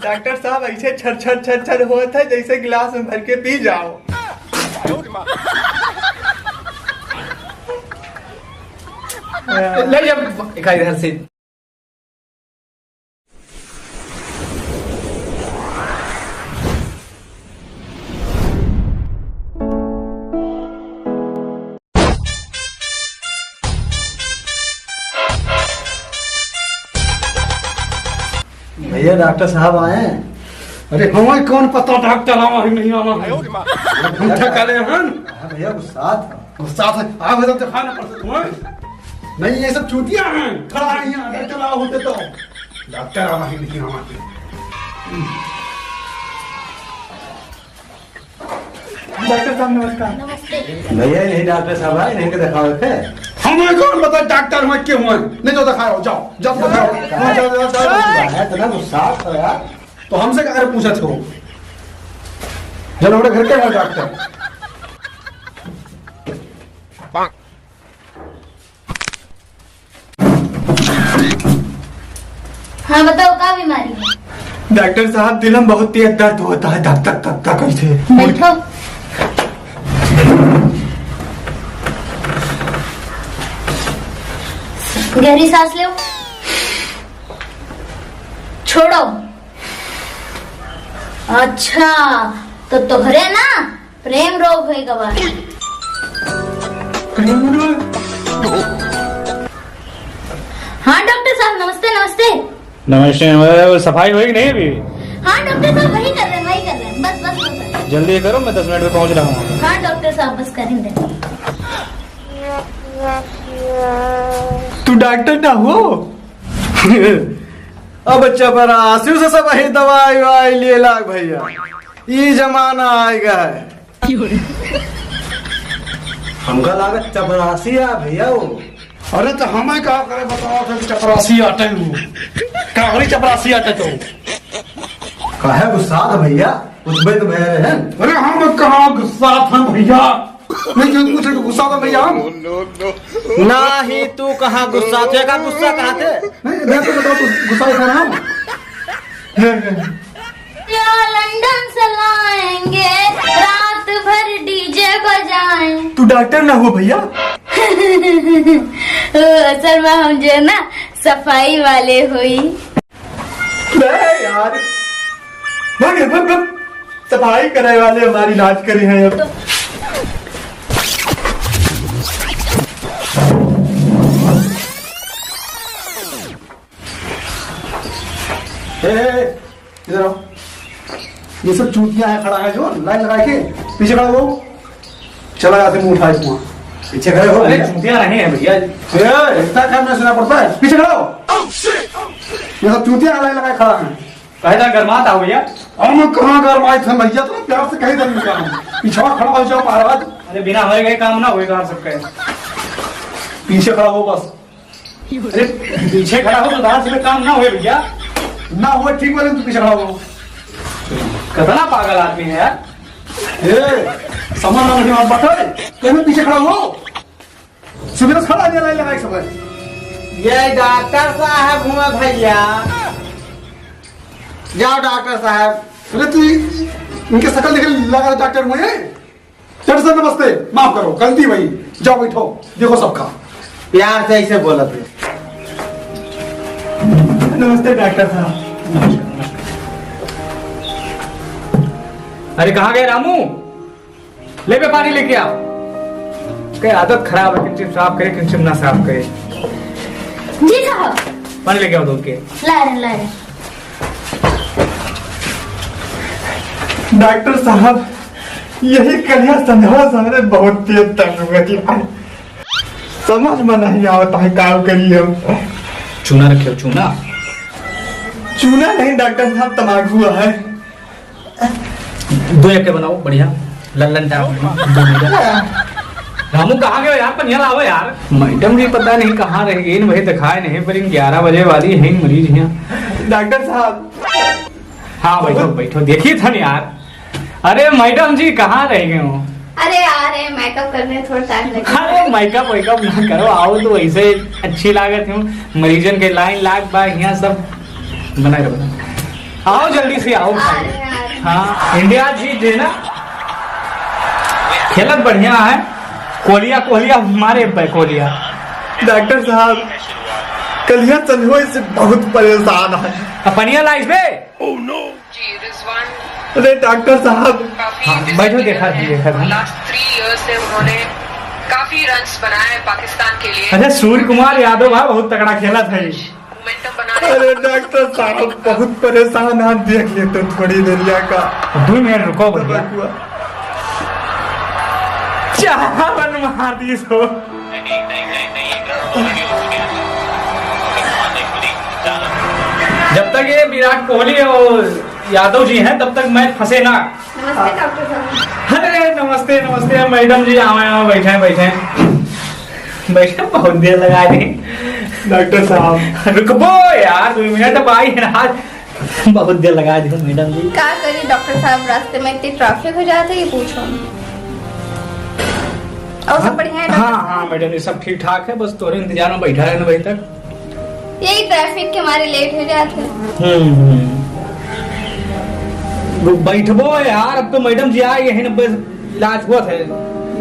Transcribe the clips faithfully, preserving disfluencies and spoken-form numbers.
डॉक्टर साहब, ऐसे छर छर छर छर होत है, जैसे गिलास में भर के पी जाओ। ले, ये इधर से। भैया, डॉक्टर साहब आए हैं। अरे, हमें कौन पता डॉक्टर आवा है, नहीं आवा है। हम ठका ले हन। हाँ भैया, गुस्सा था। गुस्सा था। आ भैया, दिखा ना पड़ता तुम्हें। नहीं, ये सब चूतियां हैं। खड़ा है यहाँ, डॉक्टर आवा होते तो। डॉक्टर आवा है, नहीं आवा है। डॉक्टर साहब, नमस्कार। नमस्ते। भैया, यही डॉक्टर साहब है, इन्हीं के दिखाओ थे। हमें कौन बता डॉक्टर हुए, क्यों हुए? नहीं तो दिखाओ, जाओ, जाओ, दिखाओ। हाँ, जाओ, जाओ, जाओ, जाओ। है, इतना गुस्सा था यार। तो हमसे काहे पूछत हो? जब हमारे घर के हैं डॉक्टर। हाँ, बताओ, का बीमारी है? डॉक्टर साहब, दिल में बहुत तेज दर्द होता है, धक, धक, धक, धक, ऐसे। बैठो। गहरी सांस लो, छोड़ो। अच्छा, तो तोहरे ना प्रेम रोग होए गवा। प्रेम रोग? हाँ डॉक्टर साहब, नमस्ते, नमस्ते। नमस्ते, नमस्ते। सफाई हुई कि नहीं अभी? हाँ डॉक्टर साहब, वही कर रहे हैं, वही कर रहे हैं। बस, बस, बस, बस। जल्दी करो, मैं दस मिनट में पहुंच रहा हूँ। हाँ डॉक्टर साहब, बस करेंगे। तू डॉक्टर ना हो? अब चपरासी से सब ही दवाई वाई लिए लाग भैया, ई जमाना आएगा है। हमका लागत चपरासी आ भैया वो। अरे तो हमें का करे बताओ, फिर चपरासी आटे हूँ, काहरी चपरासी आटे तो। काहे गुस्सा था भैया? कुछ भी तो भय रहे हैं। अरे हम कहाँ गुस्सा था भैया? नहीं, क्यों पूछे कि गुस्सा था भैया हम? ना ही तू कहाँ गुस्सा थे, का गुस्सा कहाँ थे? नहीं, मैं तो बताओ, तू गुस्सा था ना? या लंदन से लाएंगे, रात भर डीजे बजाएं। तू डॉक्टर ना हो भैया? ओ, असल में हम जो है ना, सफाई वाले हुई। नहीं यार, भाग, भाग, भाग। सफाई करे वाले हमारी इलाज करी हैं अब। ए, ए, ए, इधर आओ। ये सब चूतियां हैं, खड़ा है जो लाइन लगा के, पीछे खड़ा हो। चला जाते मुंह उठाए कुआं। पीछे खड़े हो अरे भैया। चूतिया नहीं है भैया। ए, इतना काम में सुना पड़ता है, पीछे खड़ा हो। ये सब चूतिया लाइन लगाए खड़ा है। काहे ता गरमात हो भैया? हम कहाँ गरमाए थे भैया, तो प्यार से कही दन का। पीछे खड़ा हो जाओ महाराज। अरे बिना हमारे कहीं काम ना होएगा सबका। पीछे खड़ा हो बस। अरे पीछे खड़ा हो तो दांत से काम ना होए भैया। ना होए ठीक वाले, तू पीछे खड़ा हो। कितना पागल आदमी है यार। ए, समझ में नहीं बात है। कहने पीछे खड़ा हो। सुबह से खड़ा नहीं, लाइन लगाई सब। ये डॉक्टर साहब हुआ भैया। जाओ डॉक्टर साहब। अरे तू इनके शकल देख लगा डॉक्टर हुए। सर, सर, नमस्ते। माफ करो, गलती भई। जाओ बैठो, देखो सबका। प्यार से ऐसे बोलत है। नमस्ते डॉक्टर साहब। अरे कहाँ गए रामू? ले बे पानी लेके आ। कई आदत खराब है, किंचित साफ करे, किंचित ना साफ करे। जी साहब। पानी लेके आओ धो के। ला रहे, ला रहे। डॉक्टर साहब, यही कन्या संध्या से हमरे बहुत तेज तंग हो गई है। समझ में नहीं आवत है, का करी हम। चूना रखे हो, चूना? चूना नहीं डॉक्टर साहब, तमाकू है। दो एक के बनाओ, बढ़िया, लल्लन टाइप। रामू, कहाँ गए यार? पनिया लाओ यार। मैडम भी पता नहीं कहाँ रह गई, वही दिखाए नहीं, पर इन ग्यारह बजे वाली है, मरीज यहाँ। डॉक्टर साहब। हाँ, बैठो, बैठो, देखी थन यार। अरे मैडम जी, कहाँ रह गए हो? अरे आ रहे, मेकअप करने थोड़ा टाइम लगेगा। अरे मेकअप वेकअप ना करो, आओ तो वैसे अच्छी लागत हूँ। मरीजन के लाइन लाग बा यहाँ सब। बनाए रहो, बनाए। आओ, जल्दी से आओ। हाँ, इंडिया जीत गई ना, खेलत बढ़िया है। कोहलिया, कोहलिया, मारे बे कोहलिया। डॉक्टर साहब, कलिया चलवे से बहुत परेशान है। अब पनिया लाइस बे। जी, रिजवान अरे डॉक्टर साहब। काफी हाँ, busy बैठो, देखा था, देखा था। Last three years से उन्होंने काफी runs बनाए हैं पाकिस्तान के लिए। अच्छा, सूर्य कुमार यादव भा बहुत तगड़ा खेला था ये। Momentum बना रहे हैं। अरे डॉक्टर साहब, बहुत परेशान है, देख लेते थोड़ी देरिया का। दो मिनट रुको भैया। रुको। चार run मार दिए सो। जब तक ये विराट कोहली और यादव जी हैं, तब तक मैच फंसे ना। नमस्ते डॉक्टर साहब। अरे नमस्ते, नमस्ते मैडम जी, आवे, आवे, बैठे, बैठे, बैठे, बहुत देर लगा दी। डॉक्टर साहब। रुकबो यार, दो मिनट, अब आई है ना, बहुत देर लगा दी मैडम जी। का करी डॉक्टर साहब, रास्ते में इतनी traffic हो जाती है, पूछो। और सब हाँ? बढ़िया है डॉक्टर हाँ, साहब? हाँ मैडम जी, सब ठीक ठाक है, बस तोरे इंतजार में बैठा रहना भाई तक। यही traffic के मारे late हो जाते हैं। हम्म, हम्म। वो बैठबो है यार, अब तो मैडम जी आ गए हैं, बस इलाज हुआ था।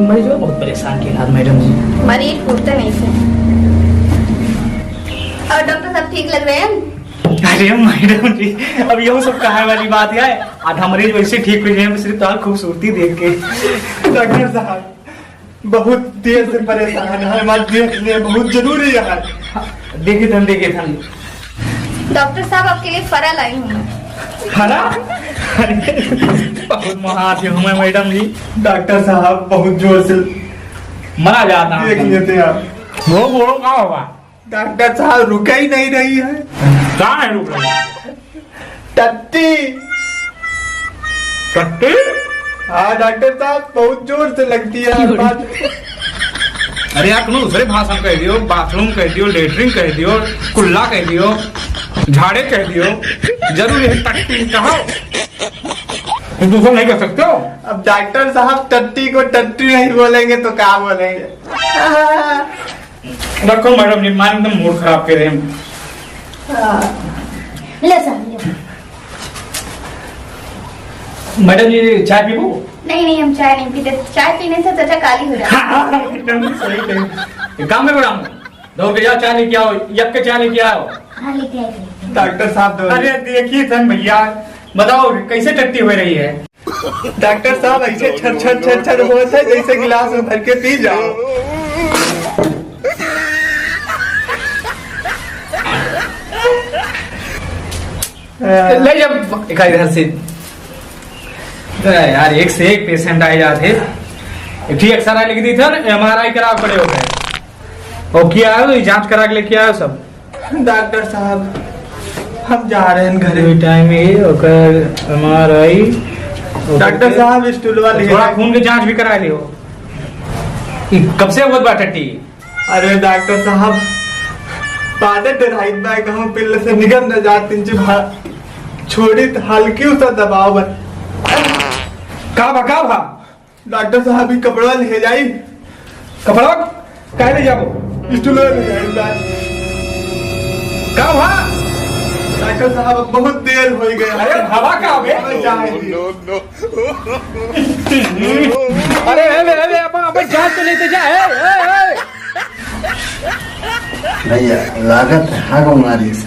मरीज बहुत परेशान किए आज मैडम जी। मरीज पूछते नहीं थे। और डॉक्टर साहब ठीक लग रहे हैं? अरे मैडम जी, अब यह सब कहे वाली बात है? आधा मरीज वैसे ठीक हो जाए, सिर्फ तोहार खूबसूरती देख के। डॉक्टर साहब, बहुत देर से परेशान है, हमारे देख ले, बहुत जरूरी है। देखिए थन, देखिए थन। डॉक्टर साहब, आपके लिए फरा लाई हूँ मैं। फरा? अरे, बहुत महान आदमी हूँ मैं मैडम जी। डॉक्टर साहब, बहुत जोर से मरा जाता हूँ। देख लेते हैं आप। वो बोलो, का होगा? डॉक्टर साहब, रुक ही नहीं रही है। का है रुक रही? टट्टी। टट्टी? हाँ डॉक्टर साहब, बहुत जोर से लगती है हर बात। अरे यार, कोनो दूसरे भाषा में कह दियो, बाथरूम कह दियो, लेटरिन कह दियो, कुल्ला कह दियो, झाड़े कह दियो, जरूरी है टट्टी कहो? तुम दूसरा नहीं कह सकते हो? अब डॉक्टर साहब, टट्टी को टट्टी नहीं बोलेंगे तो क्या बोलेंगे? रखो मैडम जी, मार एकदम मूड खराब करे हैं। हाँ। ले सर, ले। मैडम जी, चाय पीबू? नहीं, नहीं, हम चाय नहीं पीते। चाय पीने से त्वचा काली हो जाती है। हाँ, एकदम सही कही। एक काम करो मैडम, दौड़ के जाओ, चाय लेके आओ, यक के चाय लेके आओ। हाँ, लेके आइए। डॉक्टर साहब, दौड़। अरे देखिए थन भैया, बताओ कैसे टट्टी हो रही है? डॉक्टर साहब, ऐसे छर छर छर छर होत है, जैसे गिलास में भर के पी जाओ। ले जब एक इधर से। अरे यार, एक से एक पेशेंट आए जाते। एक ठीक एक्सरे लिख दी था ना, एमआरआई करा पड़े हो गए। और क्या है, ये जांच करा के लेके आयो सब। डॉक्टर साहब, हम जा रहे हैं घरे। टाइम ये ओकर एमआरआई। डॉक्टर साहब, स्टूलवा ले थोड़ा जाए। खून के जांच भी करा लियो। ई कब से होत बा टट्टी? अरे डॉक्टर साहब, बाटे डेराइत बा, कहूँ पिल्ल से निकल न जात, तीन चुभा छोड़ी त हल्की उसा दबाव बा। का बा, का बा? डॉक्टर साहब, ई कपड़ा ले जाई। कपड़ा? काहे ले जाबो? स्टूल ले जाई, बा। का भा? डॉक्टर साहब, अब बहुत देर हो गई। अरे, भवा का बे? हमें जाए दी। No, no, no। अरे, अरे, अरे, अब, अब जान तो लेते जा, ए, ए, ए। भैया, लागत हग मारिस।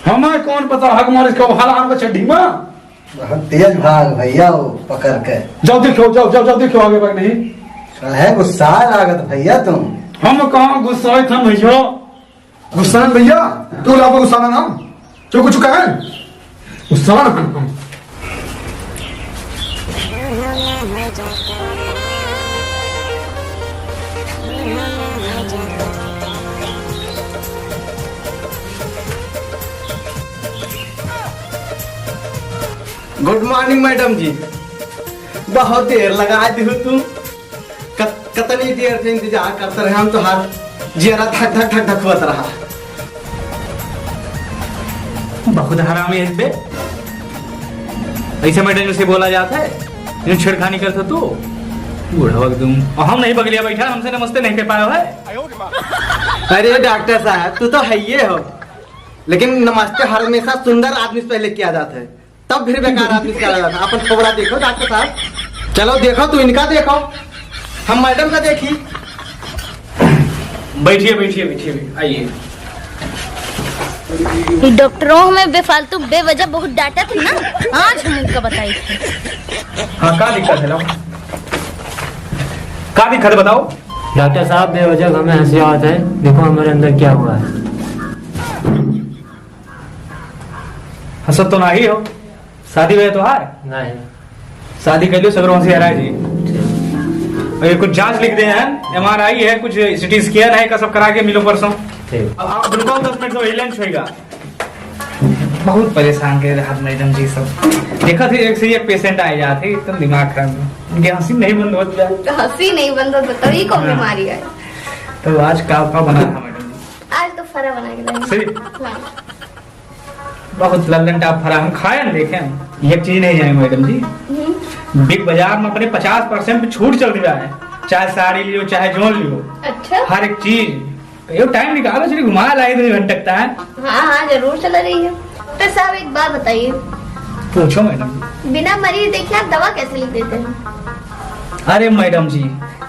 हमें कौन पता हग मारिस कब, हला आन चड्ढी में। बहुत तेज भाग भैया वो पकड़ के। जाओ देखो, जाओ, जाओ, जाओ देखो आगे बढ़ नहीं। काहे गुस्सा लागत भैया तुम? हम कहाँ गुस्साए थे भैया? गुस्सा भैया, तू लाओ गुस्सा ना नाम। जो कुछ कहे, गुस्सा ना हम। गुड मॉर्निंग मैडम जी, बहुत देर लगा दिहु तू। कत-, कतनी देर से इंतजार करत रहे हम, तोहार जियरा धक धक धक धक होत रहा। बहुत हरामी है बे, ऐसे मैडम से बोला जाता है? यूं छेड़खानी करत हो तू, बूढ़ा एकदम। और हम नहीं बगलिया बैठा, हमसे नमस्ते नहीं कर पाया है। अरे डॉक्टर साहब, तू तो है ये हो। लेकिन नमस्ते हमेशा सुंदर आदमी से पहले किया जाता है, तब फिर बेकार आदमी से किया जाता है। अपन थोबड़ा देखो डॉक्टर साहब, चलो देखो, तू इनका देखो, हम मैडम का देखी। बैठिए, बैठिए, बैठिए, आइए। ये डॉक्टरों हमें बेफालतू बेवजह बहुत डांटा थी ना, आज हम उनका बताई थी। हाँ, का दिक्कत है, लाओ। का दिक्कत है, बताओ। डॉक्टर साहब, बेवजह हमें हंसी आवत है, देखो हमारे अंदर क्या हुआ है। हंसत तो नाही हो, शादी वगैरह तो है? नहीं। शादी कर लियो, सगरो हंसी हराए जी। और ये कुछ जांच लिख दे हैं, एम आर आई है, कुछ सी टी स्कैन है, का सब करा के मिलो परसों। ठीक। अब आप रुको दस मिनट, तो वही लंच होएगा। बहुत परेशान कर रहे हाथ मैडम जी सब। देखा थे एक से एक पेशेंट आए जाते, एकदम दिमाग खराब। उनके हंसी नहीं बंद होत जाए। तो हंसी नहीं बंद होत, बताओ, ये कौन हाँ। बीमारी है? तो आज का, का बना रहा मैडम जी? आज तो फरा बना के लाए। सही? हाँ। बहुत लल्लन टाप फरा हम खाए न देखे। एक चीज नहीं जाने मैडम जी, हम्म। बिग बाजार में अपने पचास परसेंट पे छूट चल रहा है, चाहे साड़ी लियो, चाहे जोन लियो। अच्छा। हर एक चीज। कहियो टाइम निकालो, चलिए घुमा लाई, दो घंटे तक है। हाँ, हाँ, जरूर चला रही है। डॉक्टर साहब, एक बात बताइए। पूछो मैडम। बिना मरीज देखे आप दवा कैसे लिख देते हैं? अरे मैडम जी,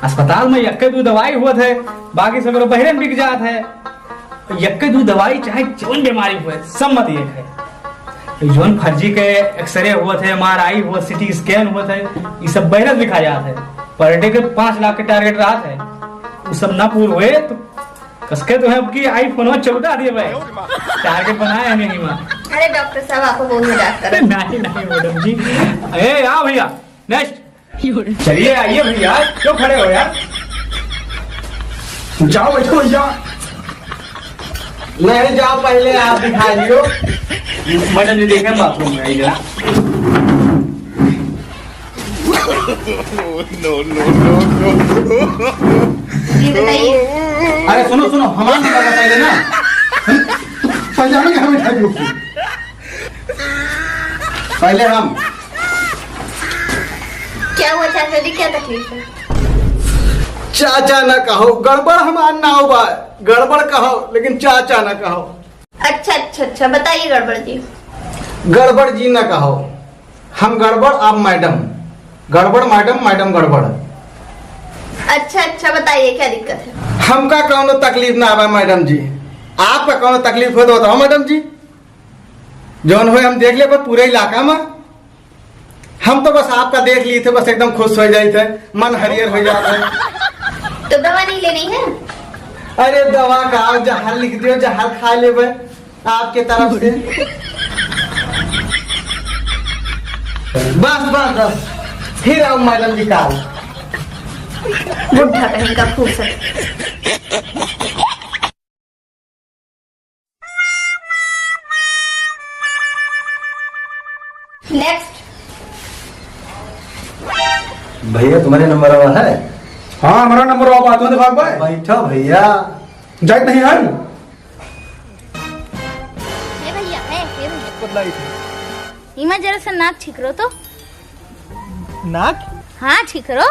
अस्पताल में यक्के दू दवाई होत है, बाकी सगरो बहरे में बिक जात है। यक्के दू दवाई चाहे जौन बीमारी होए, सब मत एक है। जौन फर्जी के एक्सरे होत है, एम आर आई होत, सी टी स्कैन होत है, ई सब बहरे से लिखा जात है। पर डे के पाँच लाख के टारगेट रहत है, उ सब ना पूर होए तो कसके तो है अब की आईफोन चौदह दिए भाई। टारगेट बनाए हैं नहीं माँ। अरे डॉक्टर साहब, आपको बहुत मजाक कर रहे हैं। नहीं, नहीं मैडम जी। ए, आओ भैया, नेक्स्ट। चलिए, आइए भैया, क्यों खड़े हो यार? जाओ, बैठो भैया। नहीं, जाओ, पहले आप दिखा लियो। मैडम जी, देखें बाथरूम में, आई जरा। No, no, no, no। जी, बताइए। अरे, सुनो, सुनो, हमारा नंबर बताइए ना। पहले हमें, हमें उठा दियो। पहले हम। क्या हुआ चाचा जी, क्या तकलीफ है? चाचा ना कहो, गड़बड़ हमार नाव बा, गड़बड़ कहो, लेकिन चाचा ना कहो। अच्छा, अच्छा, अच्छा, बताइए गड़बड़ जी। गड़बड़ जी ना कहो, हम गड़बड़, आप मैडम। गड़बड़ मैडम, मैडम गड़बड़। अच्छा, अच्छा, बताइए क्या दिक्कत है? हमका कौनो तकलीफ ना आवा मैडम जी, आपका कौनो तकलीफ हो तो बताओ मैडम जी। जौन होए हम देख लेबे पूरे इलाका में। हम तो बस आपका देख ली थे, बस एकदम खुश हो जाई थे, मन हरियर हो जात है। तो दवा नहीं लेनी है? अरे दवा का, जहर लिख दियो, जहर खा लेबे आपके तरफ से। बस, बस, बस, फिर आओ मैडम जी काल। बुढ़ा कहीं का फूफड़। नेक्स्ट। भैया, तुम्हारे नंबर आवा है? हाँ, हमारा नंबर आवा है, तुमने भाग भाई। बैठो भैया। जाइत नहीं है? हे भैया, हे, हे भैया। बतलाई थी। इमा जरा सा नाक ठीक रहो तो। नाक? हाँ, ठीक रहो।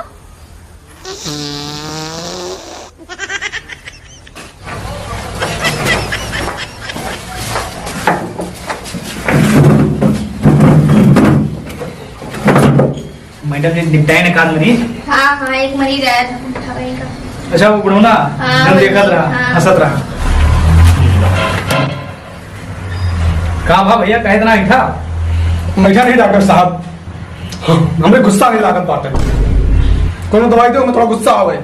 मैडम जी, निपटाए ना काल मरीज? हाँ, हाँ, एक मरीज आया था, उठा रही का। अच्छा, वो बुढ़ौना, हाँ, जब वही, देखत रहा, हाँ। हंसत रहा। का भा भैया, काहे इतना मीठा? मीठा नहीं डॉक्टर साहब, हमरे गुस्सा नहीं लागत बाटे। कोनो दवाई दो, मैं थोड़ा गुस्सा आवे।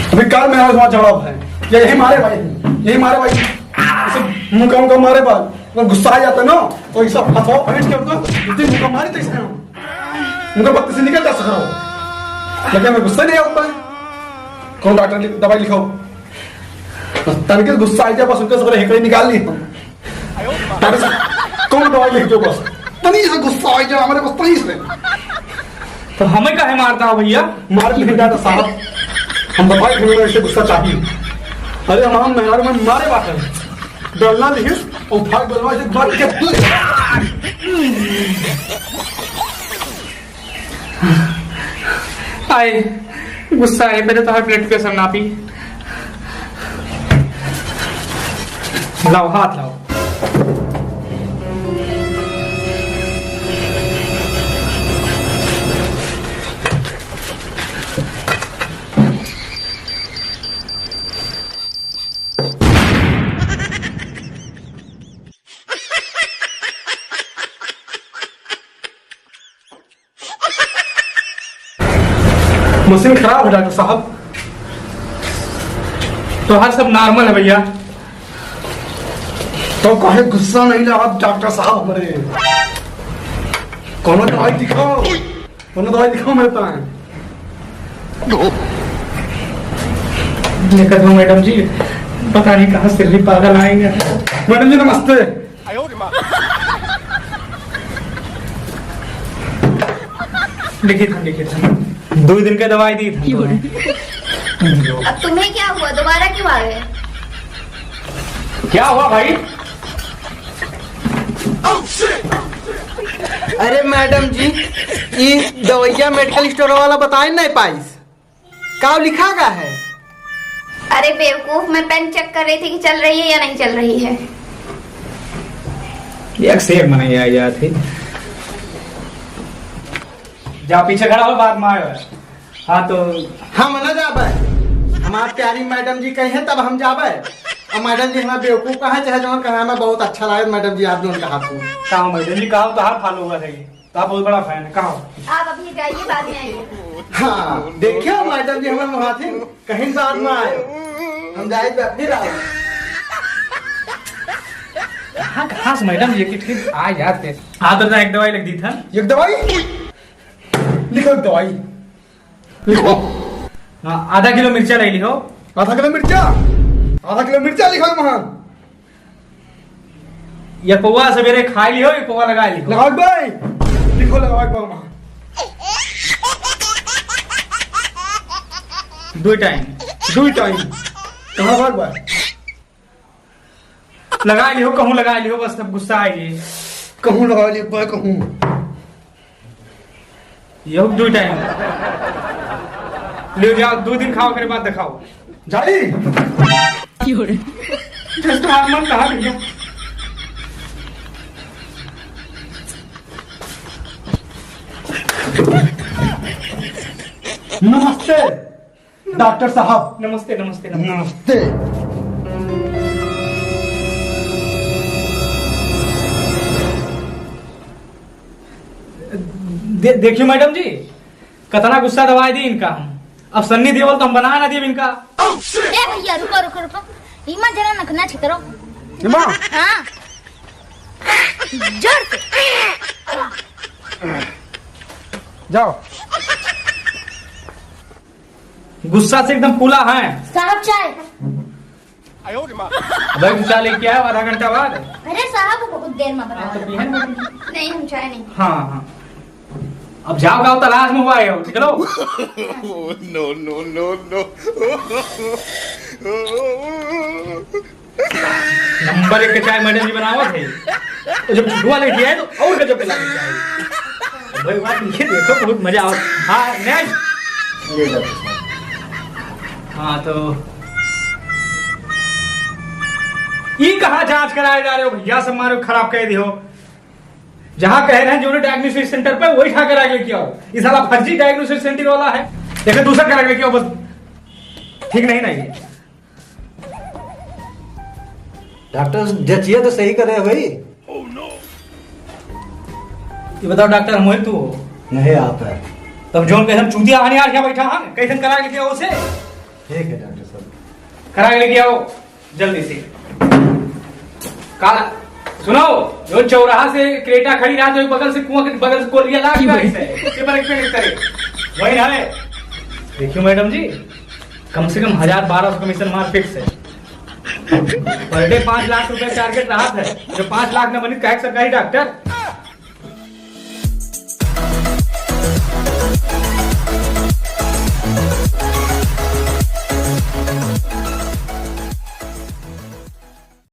अभी काल में आज वहाँ झगड़ा है, ये यही मारे भाई, यही मारे भाई, इसे मुंह का, मुंह का मारे भाई, वो गुस्सा आ जाता ना, तो ये सब हंसाओ, हंस के उनको, जिस दिन मुंह का मारी तो इसे हम, मुंह का बत्ती से निकल जा सक रहा हो, लेकिन हमें गुस्सा नहीं आता है। कौन डॉक्टर लिख-, दवाई लिखाओ, बस तनिके गुस्सा आ जाए, बस उनके सबरे हेकड़ी निकाल ली। तारे से कौन दवाई लिख दो बस? तनी से गुस्सा आ जाए हमारे बस, तनी से। तो हमें काहे मारता हो भैया? मार नहीं डॉक्टर साहब, हम दवाई खिलाना, इसे गुस्सा चाहिए। अरे हमारा मेहरारू में मारे बात है, डरना नहीं, और भाग डरना इसे मार के। आए, गुस्सा आए, पहले तो हर ब्लड प्रेशर नापी। लाओ, हाथ लाओ। मशीन खराब है डॉक्टर साहब। तोहार सब normal है भैया। तो काहे गुस्सा नहीं लागत डॉक्टर साहब हमरे? कौनो दवाई दिखाओ, कौनो दवाई दिखाओ मेरे पास। देखत हो मैडम जी, पता नहीं कहाँ से भी पागल आएंगे। मैडम जी नमस्ते। लिखित है, लिखित है। दो दिन का दवाई दी था। अब तुम्हें क्या हुआ, दोबारा क्यों आ गए? क्या हुआ भाई? अरे मैडम जी, ई दवैया मेडिकल स्टोर वाला बताए नहीं पाइस। काव लिखा गा है? अरे बेवकूफ, मैं पेन चेक कर रही थी कि चल रही है या नहीं चल रही है। एक से एक मनई आ जात है। जा पीछे खड़ा हो, बाद में आयो। हाँ तो हम न जाबे, हमार प्यारी मैडम जी कही है तब हम जाबे। और मैडम जी हमार बेवकूफ कहा चाहे जौन कहा, हमें बहुत अच्छा लगे मैडम जी आप जौन कहा तू। का हो मैडम जी, का हो, तोहार फॉलोअर है। तो आप बहुत बड़ा फैन है, कहाँ हो? आप अभी जाइए, बाद में आइए। हाँ, देखियो मैडम जी हमारे मुहाथिन कहीं बाद में आए, हम जाए तो फिर आए। हाँ, कहाँ से मैडम जी, कि ठीक आ जाते। हाँ, तो एक दवाई लिख दी था। एक दवाई? लिखो दवाई। लिखो। हाँ, आधा किलो मिर्चा ले लिहो। आधा किलो मिर्चा? आधा किलो मिर्चा लिखो महान। ये पौवा सवेरे खाई लिहो, ये पौवा लगाई लिहो। लगाओ भाई, लिखो लगाओ एक बार वहाँ। दो टाइम। दो टाइम। कहाँ भाग भाई? लगाई लिहो, कहूँ लगाई लिहो, बस तब गुस्सा आई। कहूँ लगाई लिहो भाई, कहूँ। यहू दो टाइम। ले जाओ, दो दिन खाओ, ओकरे बाद दिखाओ। जाई। की हो रे? जस तो हाथ मन कहा भैया। नमस्ते। डॉक्टर साहब। नमस्ते, नमस्ते, नमस्ते। नमस्ते। दे-, देखियो मैडम जी, कतना गुस्सा दवाई दी इनका हम। अब सन्नी देओल तो हम बना ना देब इनका। ए भैया, रुको, रुको, रुको। इमा जरा नखना छितरो। इमा? हाँ। जोर से। जाओ। गुस्सा से एकदम फूला है। साहब, चाय। अबे, तू चाय लेके आया आधा घंटा बाद। अरे साहब, वो बहुत देर में बना हाँ, तो रहे। पीहन में। नहीं, हम चाय नहीं। हाँ, हाँ। अब जाओ, गाओ, तलाश में हुआ है, निकलो। No, no, no, no। नंबर एक के चाय मैडम जी बनावत है। तो जब छुटवा लेके आए तो और गजब के लागे चाय। भाई बात ये देखो, बहुत मजा आवत। हाँ, next। हाँ, तो ई कहाँ जांच कराए जा रहे हो भैया, सब मारो खराब कर दियो। जहाँ कह रहे हैं जो डायग्नोसिस सेंटर पे, वही ठा करा के लेके आओ। ये साला फर्जी डायग्नोसिस सेंटर वाला है, एक दूसरा करा के लेके आओ, बस ठीक नहीं, नहीं। डॉक्टर जचिया तो सही करे भाई। ये बताओ डॉक्टर, हम वही तू हो? नहीं, आप है। तब जौन कैसन चूतिया आने यार, क्या बैठा है, कैसन करा के लेके आओ उसे? ठीक है डॉक्टर साहब। करा के लेके आओ जल्दी से। का सुनो, जो चौराहा से क्रेटा खड़ी रहा, जो बगल से कुआं के बगल से कोलिया लाग गया है, पेपर एक पे लिख करे। वही ना है। देखियो मैडम जी, कम से कम हजार बारह सौ कमीशन हमार फिक्स है। पर डे पाँच लाख रुपए टारगेट रहा है, जो पाँच लाख न बनी, कहे सरकारी डॉक्टर।